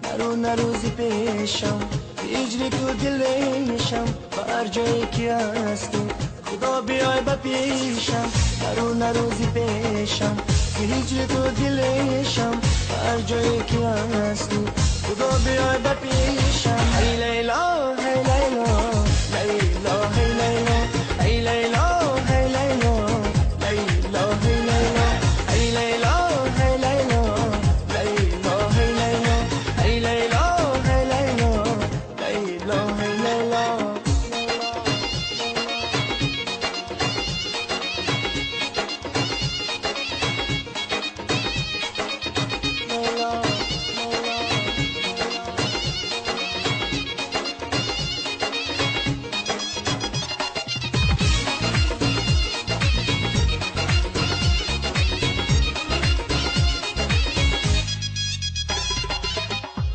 Нару нарузи пешам, ҳиҷри ту дилешам, ба ҳар ҷое ки ҳастӣ, Худо биёй ба пешам. Нару нарузи пешам, ҳиҷри ту дилешам, ба ҳар ҷое ки ҳастӣ, Худо биёй ба пешам. Эй Лайло, эй Лайло, Лайло, эй Лайло, эй Лайло, эй Лайло, Лайло, эй Лайло, эй Лайло, эй Лайло, Лайло, эй Лайло, эй Лайло, эй Лайло, Лайло, эй Лайло.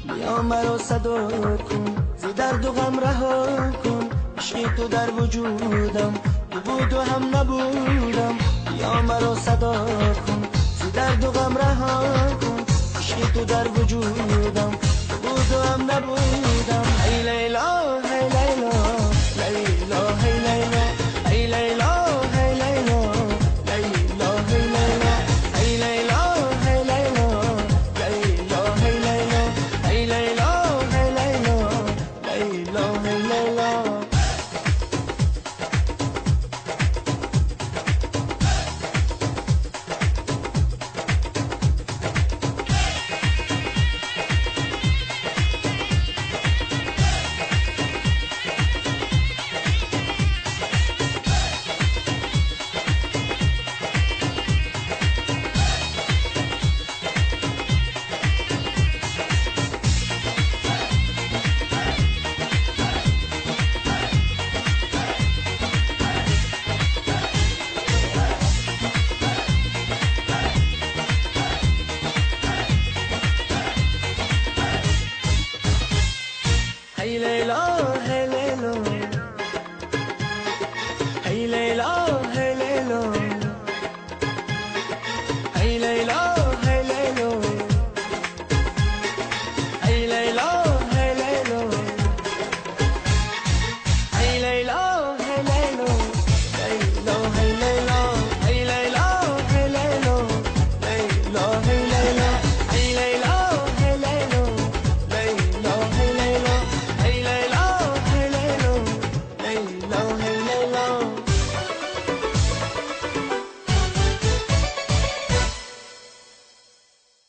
Биё маро садо кун, зи дарду ғам раҳо кун, ишқи ту дар вуҷудам, ту буду ҳам набудам. Биё маро садо кун, зи дарду ғам раҳо кун, ишқи ту дар вуҷудам, ту буду ҳам набудам. Эй Лайло, эй